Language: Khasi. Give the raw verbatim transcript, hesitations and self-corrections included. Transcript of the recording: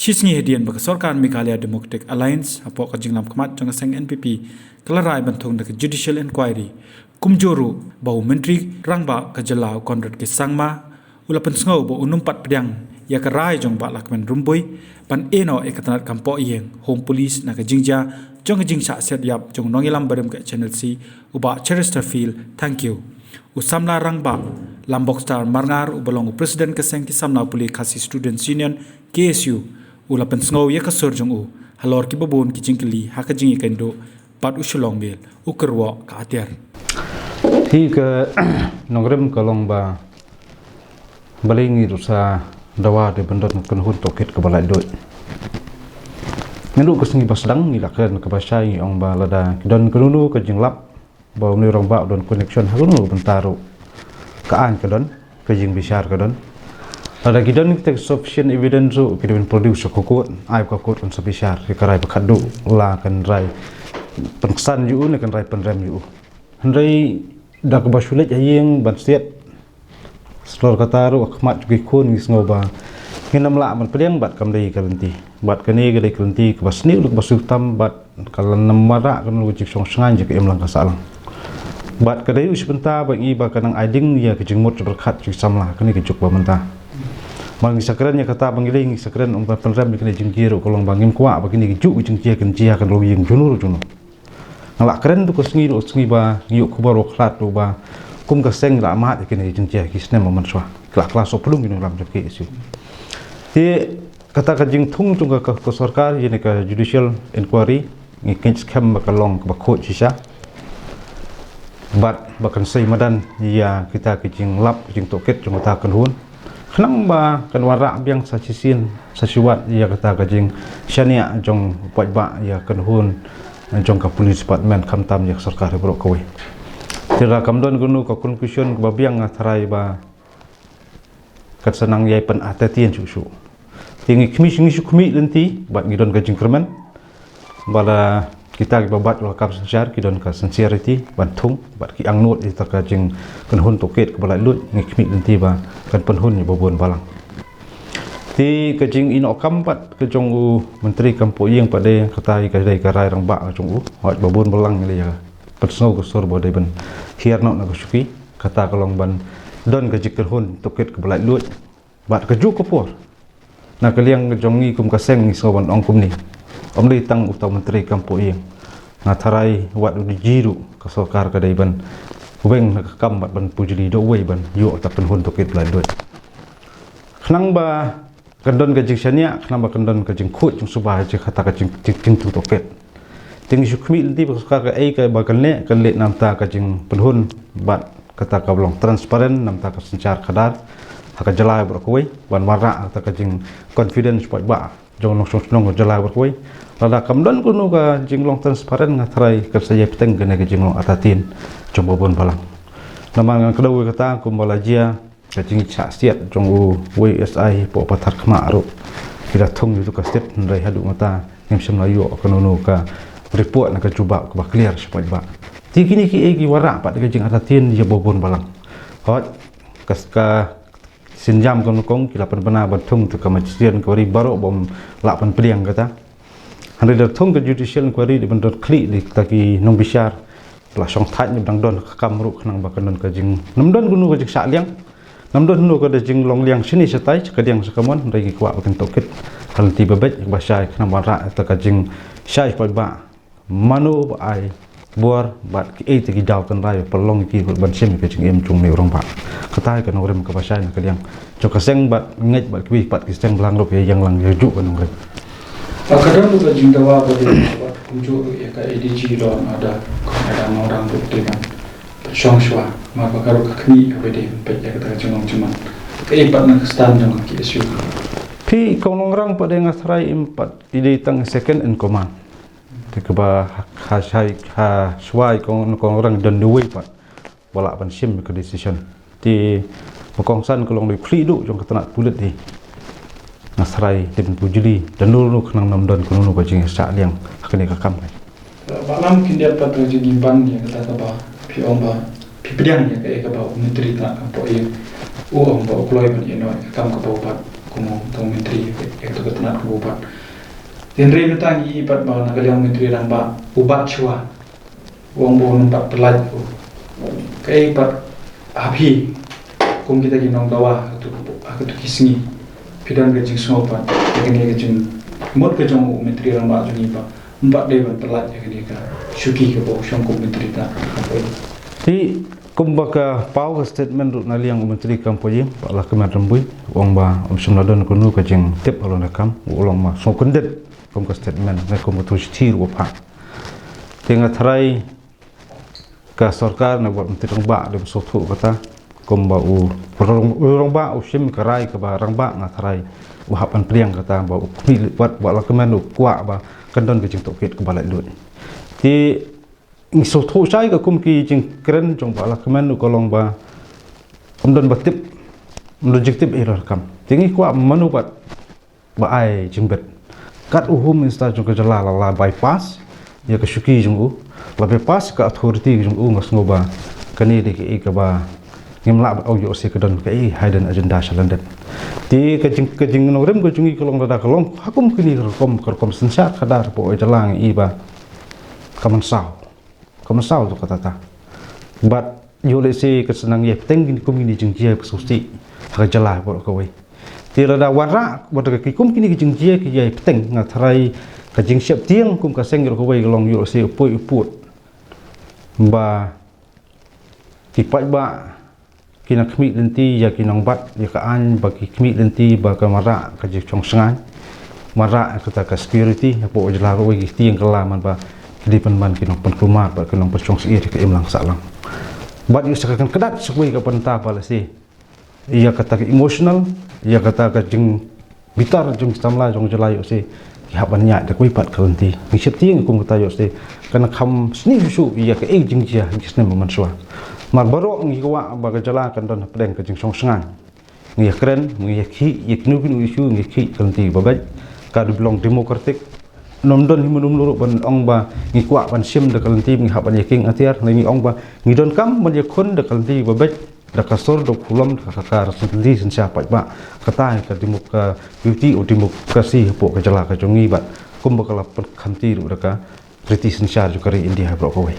Shi sngi hadien ba ka sorkar Meghalaya Democratic Alliance hapoh ka jinglam khmat jong ka seng N P P ka la rai ban thung da ka judicial inquiry, kumjuh ruh ba u Myntri Rangbah ka jylla u Conrad K Sangma u la pynsngew ba un ym pat pdiang ïa ka rai jong Bah Lahkmen Rymbui ban ïehnoh ïa ka tnat kam poh ïing Home Police na ka jingjia jong ka jingshah siat ïap jong u nongïalam barim ka H N L C, u Bah Cheristerfield Thangkhiew. U samla rangbah Lambok Star Marngar, uba long u president ka seng ki samla pule Khasi Students Union, K S U, u la pynsngew ïa ka sur jong u halor kiba bun ki jingkylli ha ka jingïakynduh bad u Shillong Mail, u kyrwoh ka atiar. Hi ka nongrim ka long ba balei ngi ruh sa dawa de ban don kynhun tohkit kaba laitluid. Naduh ka sngi ba sdang ngi la kren kaba shai, ngi ong ba lada ki don kano kano ka jinglap ba une u rangbah u don connection ha kano ka bynta ruh, ka aiñ ka don, ka jingbishar ka don. Lada ki don kita ki sufficient evidence ruh, ki dei ban produce sha ka court, ai ka court kan sa bishar ïa ka rai ba khadduh, la kan rai pynksan ïa u ne kan rai pynrem ïa u. Hynrei da kaba shu leit ha ïing ban siat shlur kata ruh, ha khmat jong ki khun ngi sngew ba ngin ym lah ban pdiang bad kam dei ka lynti. Bad kane ka dei ka lynti kaba sniew, kaba sniew tam, bad ka la namar ka nongshong shngaiñ jong ka imlang ka sahlang. Bad ka dei u shi bynta ba ngi ba ka nang ai ding ïa ka jingmut jingpyrkhat jong ki samla kane ka juk ba mynta. Ba ngi sa kren ïa kata, ba ngi lei ngi sa kren ong ba pynrem ïa kane ka jingjia ruh ka long ba ngim kwah ba kane ka juk ka jingjia kan jia ha ka longïing jong no ruh jong no. Nga la kren tu ka sngi ruh sngi ba ngi ïoh khubor ba khlad ruh ba kum ka seng la mad ïa kane ka jingjia ki snem ba mynshuwa. Ki la khlad sha pdeng ki nongïalam jong K S U. Te kata ka jingthung jong ka, ka, ka sorkar ïa kane ka judicial inquiry, ngi ngeit skhem ba ka long kaba khuid shisha. Bad ba kan sei madan ïa kita ki jinglap, ki jingtohkit jong kata ka kynhun. Khnang ba kan wanrah biang sa shisien sa shiwat ïa kata ka jingshaniah jong u paidbah ïa ka kynhun jong ka police department khamtam ïa ka sorkar baroh kawei. Te lada kam don kano ka conclusion kaba biang, nga tharai ba kan sa nang ïai pynartatien shuh shuh. Te ngi khmih, ngi shu khmih lynti bad ngi don ka jingkyrmen ba la kita kiba bat la kam synshar ki don ka sincerity ban thung bad ki angnud ïa kata ka jingkynhun tohkit kaba laitluid. Ngi khmih lynti ba kan pynhun ïa ba bun balang. Te ka jingïehnoh kam pat ka jong u Myntri kam poh ïing pat de kata ka dei ka rai rangbah ka jong u. Hooid, ba bun balang ngi la ïa pynsngew ka sur ba dei ban hiar noh na ka shuki. Kata ka long ban don ka jingkynhun tohkit kaba laitluid. Bad kajuh ka por, na ka liang ka jong ngi kum ka seng ngi sngew ban ong kumne. Ym dei tang uta u Myntri kam poh ïing. Nga tharai wat u D G ruh ka sorkar ka dei ban weng na ka kam bad ban pynjulor da uwei ban ïoh uta u kynhun tohkit ba laitluid. Khnang ba kan don ka jingshaniah, khnang ba kan don ka jingkhuid jingsuba jong kata ka jing, jing, jingthung tohkit. Te ngi shu khmih lynti ba ka sorkar kaei kaba kan leh, kan leh namar ka jingpynhun bad kata kaba long transparent, namar ka synshar khadar ha ka jylla baroh kawei, ban wanrah kata ka jingconfidence paidbah jong nongshong shnong ka jylla baroh kawei. Lada kam don kano ka jinglong transparent, nga tharai kan sa ïai bteng kane ka jinglong artatien jong ba bun balang. Namar ngan kdew ïa kata kumba la jia ka jingshah siat jong uwei u S I hapoh Patharkhmah ruh. Ki la thung ïa uto ka stet, hynrei haduh mynta ngim shym la ïoh kano kano ka report ne ka jubab kaba clear sha paidbah. Te kine kiei ki wanrah pat ka jingartatien ïa ba bun balang. Hooid, ka, ka sienjam ka nyngkong ki la pynbna ban thung ïa ka Magistrate Inquiry baroh bym lah ban pdiang kata. Hynrei da thung ka Judicial Inquiry dei ban don khlieh ïa kita ki nongbishar ba la shong thait ne ba dang don ha ka kam ruh, khnang ba kan don ka jing, ym don kano ka jingshah liang, ym don kano ka jinglong liang shane shatai, sha kadiang sha kamon, hynrei ngi kwah ba kin tohkit ha lynti ba beit ba shai, khnang ban wanrah ïa ka jingshai paidbah mano ba ai bor bad kiei ki daw tynrai ba pynlong ïa ki ban shim ïa ka jingim jong une u rangbah. Kata ka nongrim kaba shai na ka liang jong ka seng bad ngeit bad kiwei pat ki seng ba lang ruh ïa ïeng lang ïa juh ka nongrim. Ka don ruh ka jingdawa ba dei bad kumjuh ruh ïa ka A D G don ada, ka don nongrang ruh dei ban shong shuwa, namar ba ka ruh ka khmih kaba dei ban peit ïa kata ka jinglong jingman. Kaei pat na ka stand jong ka K S U? Phi kong nongrang pat dei, nga tharai im pat i dei tang second in command. Te kaba ha, ha shai, ha shuwa i kong, kong nongrang don uwei pat ba lah ban shim ka decision. Te ba kongsan ka long dei u khlieh duh jong ka tnat pulit hi. Nga tharai te ban pynjulor da no no khnang ym don kano kano ka jingshah liang ha kane ka kam. Bah Lam, kin dei pat ka jingim ban ïa kata kaba phi ong ba phi pdiang ïa kaei kaba u Myntri tnat kam poh ïing u ong ba u kloi ban ïehnoh ïa ka kam kaba u bat. kum u myntri ïa kato ka tnat kaba u bat. Hynrei mynta ngi ïohi pat ba na ka liang u myntri rangbah u bat shuwa, u ong ba un ym pat pyllait. Kaei pat ha phi kum kita ki nongdawa ha kato, ha kato ki sngi, phi don ka jingsngew pat ïa kane ka jingmut ka jong u myntri rangbah jong ngi ba ym pat dei ban pyllait ïa kane ka shuki kaba u shong kum u myntri tnat? Te kumba ka paw ka statement ruh na liang u myntri kam Pawyim, Bah Lahkmen Rymbui, u ong ba um shym la don kano ka jingtip halor kane ka kam, u long ba sngewkyndit kum ka statement ne kum kato shithi ruh ba phah. Te nga tharai ka sorkar ne u myntri rangbah u dei ban sngewthuh kata, kumba u rangbah u shim ka rai kaba rangbah, nga tharai u hap ban pdiang kata ba u khmih lynti, Bah Lahkmen u kwah ba kan don ka jingtohkit kaba laitluid. Te ngi sngewthuh shai ka kum ki jingkren jong Bah Lahkmen u ka long ba um don ba tip, um don jingtip ïa kane ka kam. Te ngi kwah mano pat ba ai jingbit. Kat u Home Minister jong ka jylla la, la bypass ïa ka shuki jong u, la bypass ka authority jong u, nga sngew ba kane dei kaei kaba ngim lah ban ong ïoh se ka don kaei hidden agenda sha lyndet. Te ka jing, ka jingnongrim ka jong ngi ka long lada ka long ha kum kine ka rukom, ka rukom synshar khadar hapoh ka jylla, ngi i ba ka mynsaw, ka mynsaw to kata ta. Bad ïoh lehse ka sdang ïai bteng kine kum kine jingjia ba sngewsih ha ka jylla baroh kawei. Te lada wanrah ba da ki kum kine ki jingjia ki ïai bteng, nga tharai ka jingsheptieng kum ka seng baroh kawei ka long ïoh lehse u poi u pud ba ki paidbah ki nang khmih lynti ïa ki nongbat ïa ka aiñ, ba ki khmih lynti ba ka marah ka jingshong shngaiñ, marah kata ka security hapoh jylla ruh ki tieng kylla man ba ki dei ban man ki nongpynkulmar bad ki nongpynshong syier ïa ka imlang sahlang. Bad ïoh sa ka kan kdat sa kawei ka bynta ba lehse ïa kata ka emotional, ïa kata ka jingbitar jong ki samla jong jylla ïoh se ki hap ban ñiah da kawei pat ka lynti. Ngi sheptieng kum kata ïoh se kan kham sniew shuh shuh ïa kaei jingjia ha ki snem ba mynshuwa. Namar baroh ngi kwah ba ka jylla kan don hapdeng ka jingshong shngaiñ. Ngi ïa kren, ngi ïa khih ïa kino kino issue, ngi khih ka lynti ba beit. Ka dei ba long democratic. Ym don hi mynno mynno ruh ban ong ba ngi kwah ban shim da ka lynti ba ngi hap ban ïa kieng atiar, ngi ong ba ngi donkam ban ïakhun da ka lynti ba beit, da ka sur da ka khulom, da ka, ka lynti synshar paidbah. Kata hi ka demok-, ka beauty of democracy hapoh ka jylla ka jong ngi bad kumba ka la pynkhynti ruh da ka riti synshar jong ka ri India baroh kawei.